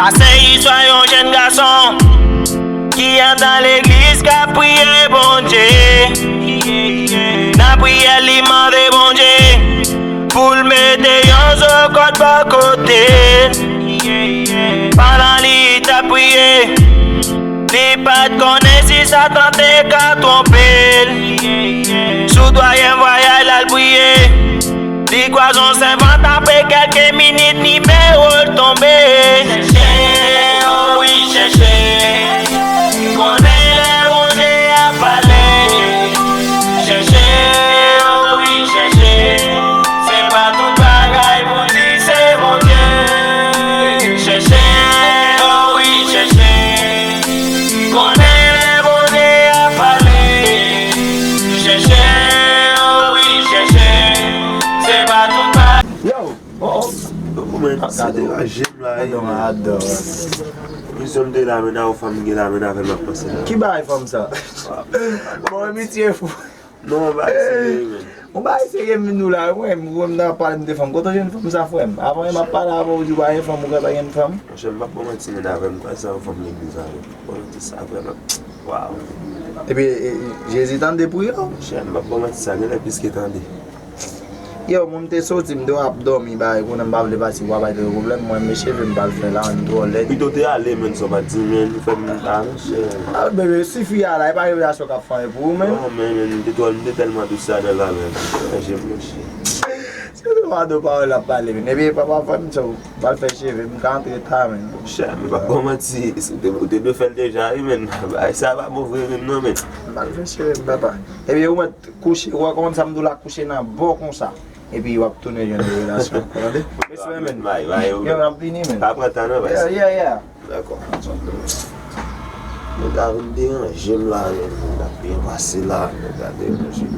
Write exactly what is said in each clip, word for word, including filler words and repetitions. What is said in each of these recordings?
Sa se istwa yon jèn gason ki andan legliz k ap priye Bondye. Nan priyè li mande Bondye pou l mete yon zo kòd bò kote l. Pandan li t ap priye, li pa t konnen si Satan te ka twonpe l. Sou twazyèm vwayaj l al priye, li kwaze yon sèvant, apre kèlke minit nimewo l tonbe. Chèche, o wi, chèche. Konnen lè Bondye ap pale. Chèche, o wi, chèche. Se pa tout bagay pou di se Bondye. Chèche, o wi, chèche. Konnen lè Bondye ap pale. Chèche, o wi, chèche. Se pa tout bagay. Yo! Oh, oh. Yo, kòman sa deranje m la, wi. Adan, adan. Wi, zòm de la, men, a yon fanm gen la, men, avè m ap panse la. Ki bagay fanm sa? Bon, emitye fou. Non, bagay serye, men. Yon bagay serye m vin nou la, mwen, mwen, m nan pale m de fanm. Kote w jwenn fanm sa, frè m? Avan, m ap pale avè w, ou di w pa gen fanm, ou gentan gen fanm? Monchè, m p ap ba w manti, men, avè m, kwè se yon fanm legliz avè m. Bon, di sa, vrèman. Waw. Epi, e, e, Jezi tande priyè w? Monchè, m p ap ba w manti, sa genlè plis ke tande. Yo, mwen, m te soti, m te ap dòmi, bagay, kounye a m pa vle pati, w pa bay tro pwoblèm, mwen, men cheve m pral fè la, m twò lèd. Pito w te ale, menn, sa w pa t di, menn, ou fè m, a, monchè. A, bebe, sifi a la, e pa revelasyon k ap fè anyen pou ou, menn. Non, men, men, m te twò, m te tèlman dous ladan l la, menn. Manje m, monchè. Se tou ado pawòl l ap pale, menn. Epi, papa, fè m sa, w pral fè cheve m, ka antre ta, menn. Monchè, m p ap ba w manti, si w te, ou te dwe fè l deja, wi, menn. Bagay sa pa bon vre, menn, non, menn. M pral fè cheve m, papa. Epi, ou mèt kouche, ou wè kòman sa m di w la, kouche nan bò konsa. Epi w ap tounen jwenn revelasyon. Tande? Mesye, men. Yo, n ap vini, men. Pa pran tan, non, baz. Yeah, yeah, yeah. Dakò. Nèg la vin deranje m la, men. N ap byen pase la, nèg la deranje m.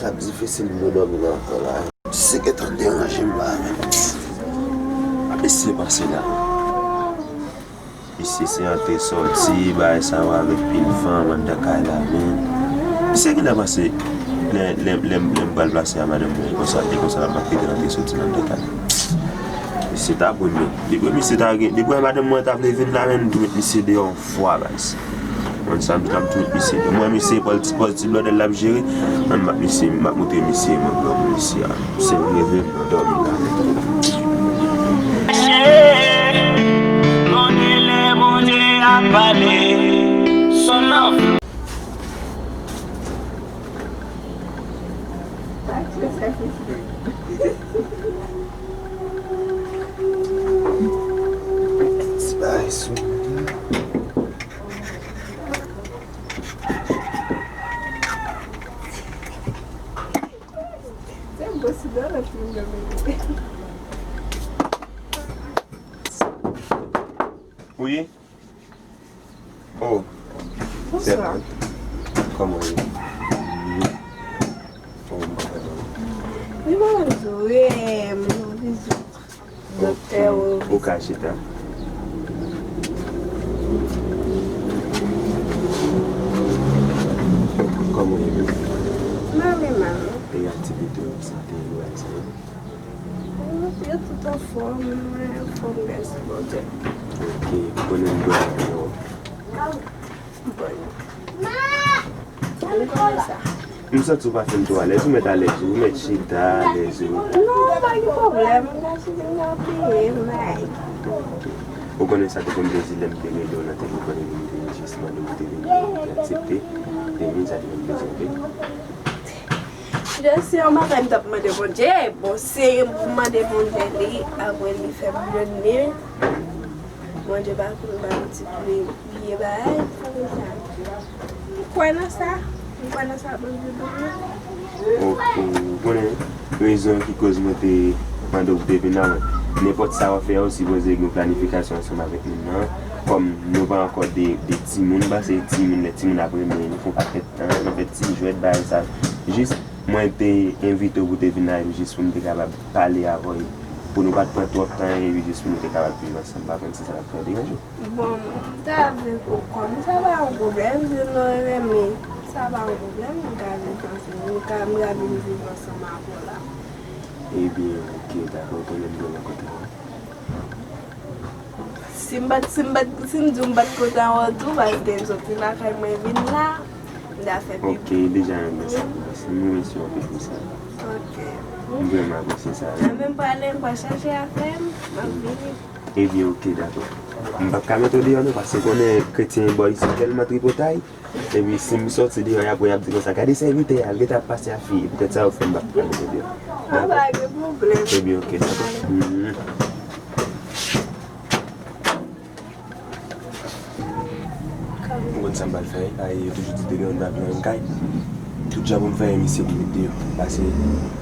L ap difisil pou m dòmi la ankò la. Se gentan deranje m la, men. Mesye pase la. Misye se antre sòti, bagay sa yo avèk pil fanm anndan kay la, men. Misye genlè panse lè, lè, lè, lè m pral plase a madanm mwen, e konsa, e konsa l ap maltrete l antre sòti nan anndan kay la. Misye ta bon, men. Depi misye ta gen, depi madanm mwen ta vle vin la, men, m tou met misye deyò yon fwa, baz. Konn sa m t ap di misye. Mwen, misye, pòz ti, pòz ti blòdèl l ap jere. Mwen, m ap misye, m ap montre misye, mwen, mwen, misye a. Se vre, vre, m dòmi la. Konnen lè Bondye ap pale. Son love. Ti bagay sou mwen. Wi. Oh. Bonswa. Kòman w ye? Oh, m pa wè non. Li pa menm tou, wi, m di w. Doktè, ou ka chita. Kòman w ye menm? Mwen, mwen mal. E aktivite w, sante w, bagay sa yo? Yo tout anfòm, mwen anfòm, mèsi Bondye. Ok, ou konnen m dwe avè w. Bon. Ou konnen sa. M santi w pa fin twò alèz, ou mèt alèz, ou mèt chita alèz, ou. Non, pa gen pwoblèm, m ka chita, m ka priye, m bay. Ou konnen sa te fè m plezi lè m te rele w nan telefòn epi m te jis mande w pou te vini, ou te aksepte. Te vin, sa te fè m plezi anpil. Jezi, se yon bagay m t ap mande Bondye. Bon, se pou m mande Bondye li, apre li fè m jwenn li. Bondye pa konn ba m ti pri. Vye bagay, sa konsa. M kwè nan sa. M kwè nan sa Bondye ban mwen. Ok, ou konnen rezon ki koz mwen te mande w pou te vin la, men nenpòt sa w ap fè a, ou sipoze gen yon planifikasyon ansanm avèk moun nan. Kòm nou pa ankò de, de timoun, paske timoun, lè timoun ap renmen, nou fè yon pakèt tan, nou fè ti jwèt, bagay sa. Jis, mwen te envite w pou te vin la, epi jis pou m te kapab pale avè w, pou nou pa t pran twòp tan, epi jis pou nou te kapab viv ansanm, m pa konn si sa t ap fè w deranje w. Bon, m ta vle pou kò m, sa pa yon pwoblèm, si nou renmen, sa pa yon pwoblèm, m ta vle panse, m ka, m ka vin viv ansanm avè w la. Ebyen, ok, dakò, ou konnen m dwe rankontre w. Si m pa t, si m pa t, si m di w m pa t kontan wè w tou, paske m soti lakay mwen vin la, m ta fè pi. Ok, deja renmen sa pou baz. M remèsye w anpil pou sa. Ok. M vrèman apresye sa, wi. Mwen menm prale, m pral chache afè m, m ap vini. Ebyen, ok, dakò. M p ap ka mete w deyò non, paske konnen kretyen bò isit tèlman tripotay. Epi si m soti deyò, y ap wè, y ap di konsa, "Gade sèvitè a, l gentan ap pase a fi, poutèt sa yo fè m pa pale de deyò." A, pa gen pwoblèm. Ebyen, ok, dakò. Mhm. Ou konn sa m pral fè, a, yo toujou di de granmoun pa viv nan menm kay. Tout jan pou m fè, misye pou met deyò. Pase, m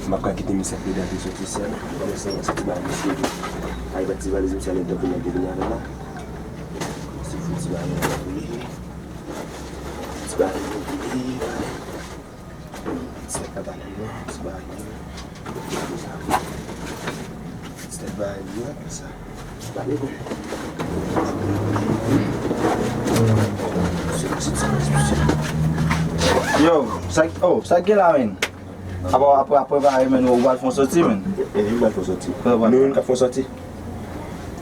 p ap ka kite misye ap plede antre soti sèl. Konnen se yon ti bagay misye tou. A, e pa ti valiz misye ale tankou nèg te vini avè l la. Se fouti bagay pou li. Ti bagay pou li. Ti tèt la pa menm non, ti bagay pou li. Ti tèt bagay pou li, sa. Ti bagay pou li. Yo, sa, oh, sa k gen la, menn? Apa w ap, ap prepare, menn, ou pral fè yon sòti, menn? E, e, m pral fè yon sòti. Ou pral fè yon sòti? Nou menm k ap fè yon sòti.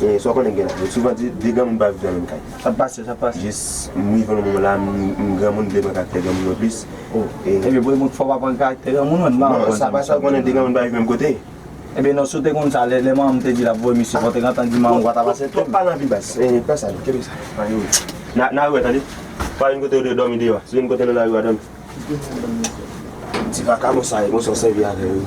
E, sa w konnen gen la. Nou souvan di, de granmoun pa viv nan menm kay. Sa k pase, sa k pase? Jis, m rive nan moman la, m, m granmoun, m vle pran karaktè granmoun mwen plis. Oh. E, ebyen, pou moun fò w pa pran karaktè granmoun, menn, m pa konprann sa. Bon, sa pa sa, w konnen de granmoun pa viv menm kote. Ebyen, non, si w te konn sa, lè, lè manman m te di l ap voye misye, fò w te gentan di manman w pa t ap aksepte. Bon, pa nan vi baz. E, pa sa, non, kenbe sa. Pa gen. N a, n a wè, tande. Pa vin kote w dòmi deyò. Si w vin kote nan lari w a dòmi. Ti vakabon sa, e konsa w sèvi avè yo.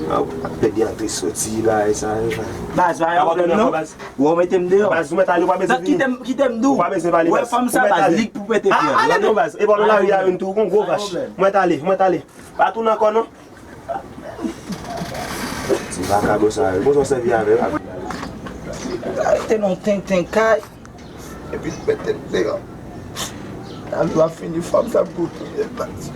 A, w ap pèdi antre soti, bagay sa yo. Baz, pa gen pwoblèm, non. Ou mete m deyò. Baz, ou mèt ale, ou pa bezwen vini. Kite m, kite m di w. Ou pa bezwen pale, baz. Ou wè fanm sa, baz, li k pou pete fyèl. A, ale non, baz. E bò nan lari a, youn tou, ou gon gwo vach. Ou mèt ale, ou mèt ale. Pa tounen ankò, non. Ti vakabon sa yo, konsa w sèvi avè yo. Rete nan tenten kay. Epi mete m deyò. Lavi w ap fini, fanm sa pou touye l, baz.